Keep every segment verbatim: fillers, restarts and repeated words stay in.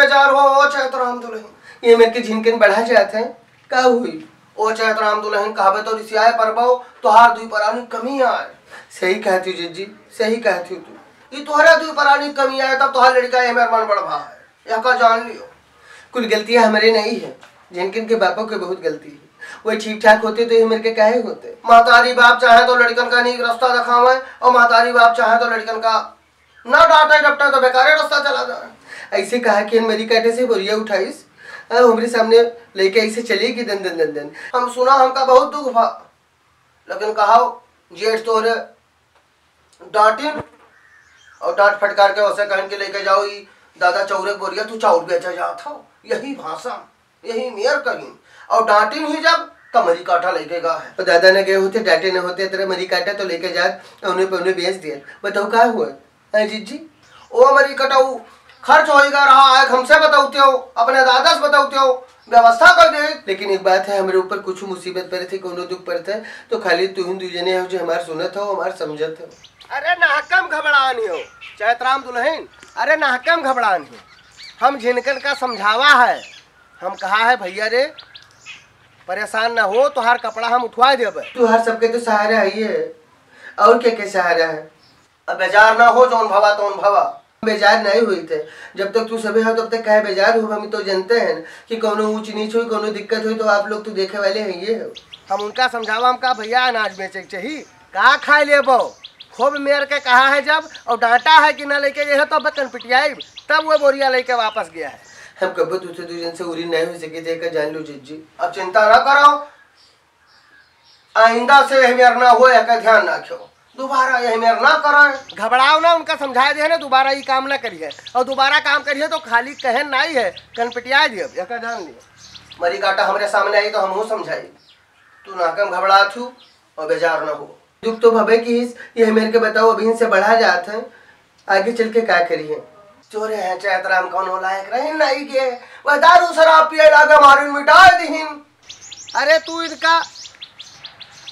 बेजार हो, ओ चैतराम दुलहिन। ये मेर के झिनकन बढ़ा जात है, का हुई? ओ चैतराम दुलहिन, कहबे तो रिसियाए परबो, तोहार दुई परानी कमी आए। सही कहत हो जिज्जी, सही कहत हो तू। ई तोहरे दुई परानी कमी आए, तब तोहार लड़का ये मेर मन बढ़वा है। यह का जान लियो। कुल गलतियाँ हमरे नहीं है, झिनकन के बापो के बहुत गलती है। वही ठीक ठाक होते तो ये मेर के काहे होते? महतारी बाप चाहे तो लड़कन का नीक रास्ता दिखावे, और महतारी बाप चाहे तो लड़कन का ना डांटे डपटे तो बेकारे रास्ता चला जाए। ऐसे कहा कि मेरी काटे से बोरिया उठाइस, अब हमरे सामने लेके ऐसे चली कि दन दन दन दन। हम सुना, हमका बहुत दुख भा, लेकिन कहा जेठ तोहरे डांटिन और डांट फटकार के उसे कहन के लेके जाओ, ई दादा चौरे के बोरिया तू चाउर बेचे जात हो। यही भाषा, यही मेर कहिन। और डांटिन ही जब, त मरी काटा लेके गा है। तो दादा न गए होते, डांटे न होते, तेरे मरी काटा तो लेके जात, उन्हें पे उन्हें बेच दिया। बताओ का हुआ? हैं जिज्जी? ओ मरी कटाऊ, खर्च होइगा रहा, आए हमसे बताउते हो, अपने दादा से बताउते हो, व्यवस्था कर दे। लेकिन एक बात है, हमरे ऊपर कुछ मुसीबत पड़े थे, कोनो दुख पड़े थे, तो खाली तू ही दू जने हो जो हमार सुनत हो, हमार समझत हो। अरे नाहकम घबरान हो, चैतराम दुलहिन, अरे नाहकम घबरान हो। हम झिनकन का समझावा है, हम कहा है भैया रे, परेशान ना हो, तोहार कपड़ा हम उठवा देबे। तोहार सबके तो सहारा है ये, और क्या क्या सहारा है? अब बेजार ना हो, जौन भवा तौन भवा। बेजार नहीं हुई थे, जब तक तू सबे हो तब तक काहे बेजार हो? हम तो जानते हैं कि कोनो ऊंच नीच हुई, कोनो दिक्कत हुई तो आप लोग तो देखे वाले हैं ये हो। हम उनका समझावा, हम का भैया अनाज बेचे के चाही, का खाए लेबो? खूब मेर के कहा है जब, और डांटा है कि ना लेके ये है तो अब कनपिटियाई, तब वो बोरिया लेके वापस गया है। हम कबो तुझे दू जन से उरी नहीं हो सके थे, का जान लो जिज्जी। अब चिंता ना करो, आइंदा से यह मेर ना होए, एकर ध्यान रखियो, दोबारा यह मेर ना करे। घबराओ ना, उनका समझाए दे ना, दोबारा ई काम ना करिए, और दोबारा काम करिए तो खाली कहे नहीं है, कनपिटिया दिए, एकर जान लियो। मरी काटा हमरे सामने आई तो हमहू समझाई, तू ना कम घबरात हूँ और बेजार ना हो। दुख तो भबे की इस, ये मेर के बताओ, अभी इनसे बढ़ा जात है, आगे चल के का करिए? चोरे हैं चैतराम, कौनो लायक रहे नहीं के, वह दारू शराब पिए लागे, मारिन मिटाए दिहिन। अरे तू इनका,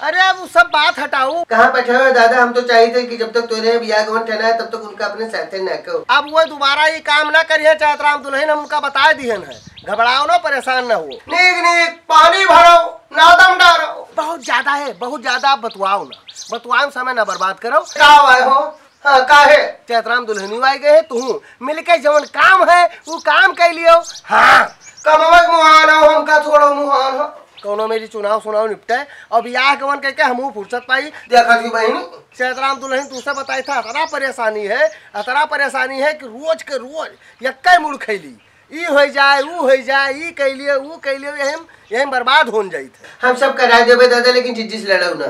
अरे अब वो सब बात हटाओ। कहाँ बैठे हो दादा, हम तो चाहिए थे कि जब तक तोरे बियाह गवन ठहरा है तब तक उनका अपने साथे न कहो। अब वो दोबारा ये काम ना करिए चैतराम दुलहिन, हम उनका बताए दिहन है, घबराओ ना, परेशान ना हो। नीक नीक पानी भरो, नादम डारो। बहुत ज्यादा है, बहुत ज्यादा, आप बतवाओ ना, बतवाओ, समय ना बर्बाद करो। का आए हो? हाँ, काहे? चैतराम दुलहिनी आए गए हैं, तू मिलके जवन काम है, वो काम कर लियो। हाँ। कमवे के मुहान हो, हमका छोड़ो मुहान हो। कौनो मेरी चुनाव सुनाव निपटे, और बियाह गवन कह के हमहू फुर्सत पाई। देखा थी बहिनी। चैतराम दुलहिन तुझसे बताई था, अतरा परेशानी है, अतरा परेशानी है कि रोज के रोज यक्के मुड़ खैली। ई हो जाए, ऊ हो जाए, ई कह लिए, ऊ कह लिए, यही, यही बर्बाद होन जाई थे। हम सब करा देबे दादा, लेकिन जिज्जी से लड़ो ना।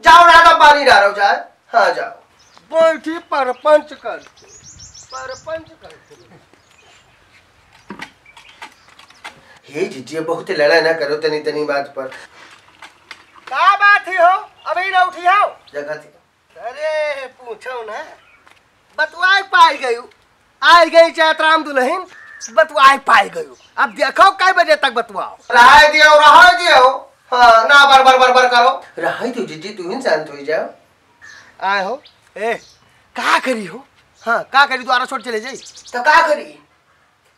जाओ ना, तो पानी डालो जाए। हाँ, जाओ। बैठी परपंच कर, परपंच कर। हे जिज्जी, बहुत लड़ा ना करो तनी तनी बात पर। का बात ही हो, अभी ना उठी हो? जगह थी। अरे, पूछो ना, बतवाए पाई गयू। आई गई चैतराम दुलहिन, बतवाए पाई गयू। अब देखो कै बजे तक बतवाओ। रहाई दियो, रहाई दियो। हाँ, ना बर बर बर बर करो। रहाई दियो जिज्जी, तू ही शांत हो जाओ। आए हो? ए, का करी हो? हाँ, का करी, द्वारा छोड़ चले जाई? तो का करी?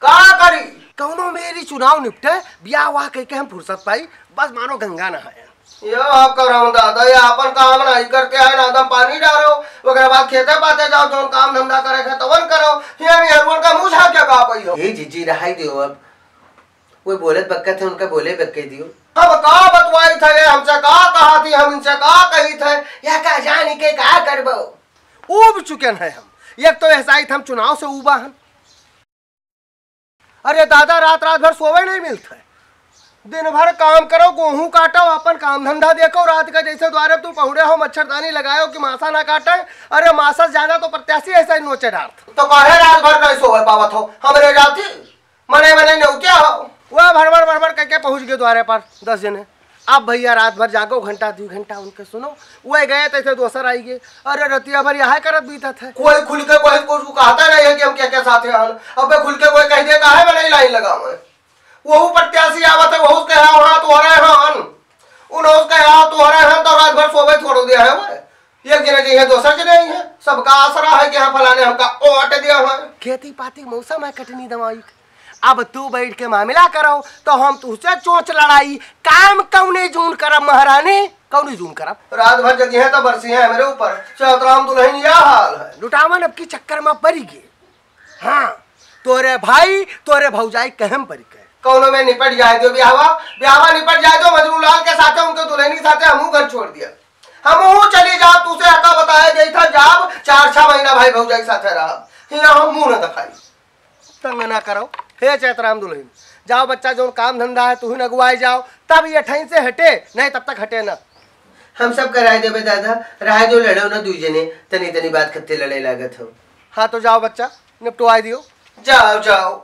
का करी? कौनो मेरी चुनाव निपटे, बियाह वाह कह के हम फुर्सत पाई, बस मानो गंगा नहाए। यो करम दादा, ये आपन काम नहीं करते हैं, ना दम पानी डालो, ओकरे बाद खेते पाते जाओ, जौन काम धंधा करे के तवन करो, ये मेहरुअन का मुँह झाँक के का पई हो? ए जिज्जी, रहाई दियो अब। वो बोलत बक्कत है, उनका बोले बक्के दियो। अब का बतवाई थे ये, हमसे का कहा थी, हम इनसे का कही थे, या का जानी के का करबो? ऊब चुकन है हम। एक तो ऐसा ही था, हम चुनाव से ऊबा हन। अरे दादा, रात रात भर सोवे नहीं मिलत है। दिन भर काम करो, गोहूँ काटो, अपन काम धंधा देखो, रात का जैसे द्वारे तू पहुड़े हो, मच्छरदानी लगायो कि मासा ना काटे। अरे मासा से ज्यादा तो प्रत्याशी ऐसा ही नोचे डारत। तो काहे रात भर नहीं सोवे पावत हो? हमरे जाती मने मने नेवतिया हो। वह भड़बड़ भड़बड़ करके पहुँच गए द्वारे पर दस जने। अब भैया रात भर जागो, घंटा दू घंटा उनके सुनो, वह गए तैसे दोसर आई गए। अरे रतिया भर यह करत बीतत है। कोई खुल के कोई कुछ कहता नहीं है कि हम क्या क्या साथे हन। अबे खुल के कोई कह दे काहे में नहीं लाइन लगावे। वहू प्रत्याशी आवत है, वहू कहे हाँ, हाँ, तोहरे हन। उन्हों कहे हाँ, तोहरे हन, तो रात भर सोवे छोड़ दिया है वह। एक जने जइहे, दोसर जने अइहे। सबका आसरा है कि हाँ, फलाने हमका वोट दिया है। खेती पाती मौसम है, कटनी दवाई। अब तू बैठ के मामला करो, तो हम तुहसे चोंच लड़ाई। काम कौने जून करब महारानी, कौने जून करब? रात भर जगिहैं तो बरसिहैं हमरे ऊपर। चैतराम दुलहिन या हाल है। लुटावन अब की चक्कर में परी गे। हाँ, तोरे भाई, तोरे भौजाई कहम परी के। कौनो में निपट जाए दो ब्याहवा, ब्याहवा निपट जाए दो मजनू लाल के साथे, उनके दुलहिन के साथे हमहू घर छोड़ दिया। हमहू चली जाब, तुसे हका बताए देई था, जाब चार छह महीना भाई भौजाई के साथे रहब। हियाँ हम मुँह न दिखाई। तंग ना करो, हे चैतराम दुलहिन, जाओ बच्चा, जौन काम धंधा है, तुहिन अगुवाई जाओ, तब ये ठैन से हटे, नहीं तब तक हटे ना। हम सब कराए देबे दादा, रहे दो, लड़ो ना दुई जने, तनी तनी बात खत्ते लड़े लागत हो। हाँ तो जाओ बच्चा, निपटवाई दियो। जाओ, जाओ।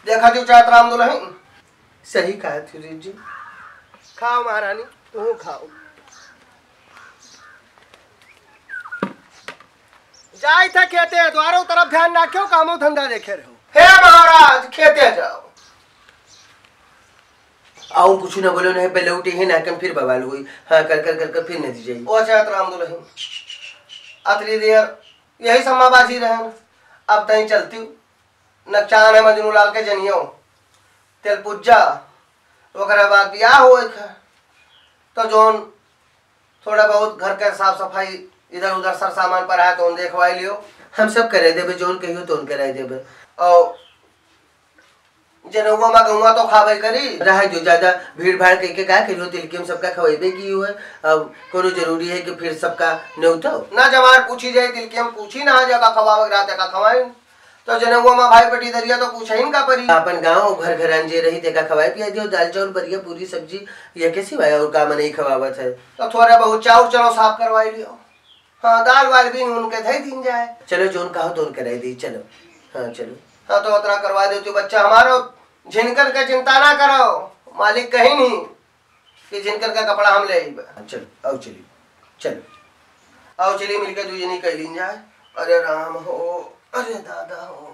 देखा दियो चैतराम दुलहिन। सही कहा थी जी। खाओ महारानी, तू खाओ। जाई था खेते, द्वारों तरफ ध्यान रखियो, कामो धंधा देखे रहो। हे महाराज, खेते जाओ। आउर कुछ न बोलो, नहीं पहले उठे ही ना, कम फिर बवाल हुई। हाँ, कर, कर, कर, कर फिर नदी जाई। ओ चैतराम दुलहिन, अतरी देर यही सम्माबाजी रहे न, अब तई चलती हूँ। नकचान है मजनू लाल के जनियो, तेल पुज्जा, ओकरे बाद बियाह होए के। तो जौन थोड़ा बहुत घर के साफ सफाई, इधर उधर सर सामान पर आए तो उन देखवाई लियो। हम सब करे देबे, जौन कहियो तो उन कराई देबे। और जनउआ मा गउआ तो खाबे करी। रहे जो ज्यादा भीड़ भाड़ कइके का करियो, तिलकियम सबका खवइबे की हुए। अब कोनो जरूरी है कि फिर सबका नेउतो? ना जमार पूछी जाए, तिलकियम पूछी ना, जेका खवावे के रहते का खवाइन। तो जनउआ मा भाई पटीदरिया तो पूछइन का परी। अपन गाँव घर घरान जे रही तेका खवाए पिया दियो, दाल चाउर बरिया पूरी सब्जी, ये के सिवाय और का मनई खवावत है? तो थोड़ा बहुत चाउर चलो साफ करवाई लियो। हाँ, दाल वाल भी उनके धई दीन जाए। चलो, जौन कहो तौन कराई दी, चलो। हाँ, चलो। हाँ, तो उतना करवा दे तू बच्चा हमारो, झिनकन के चिंता ना करो, मालिक कहीं नहीं कि झिनकन का कपड़ा हम ले आइबे। हाँ, चलो, आओ चली, चलो। आओ चली, मिलके दू जनी कह लीन जाए। अरे राम हो, अरे दादा हो।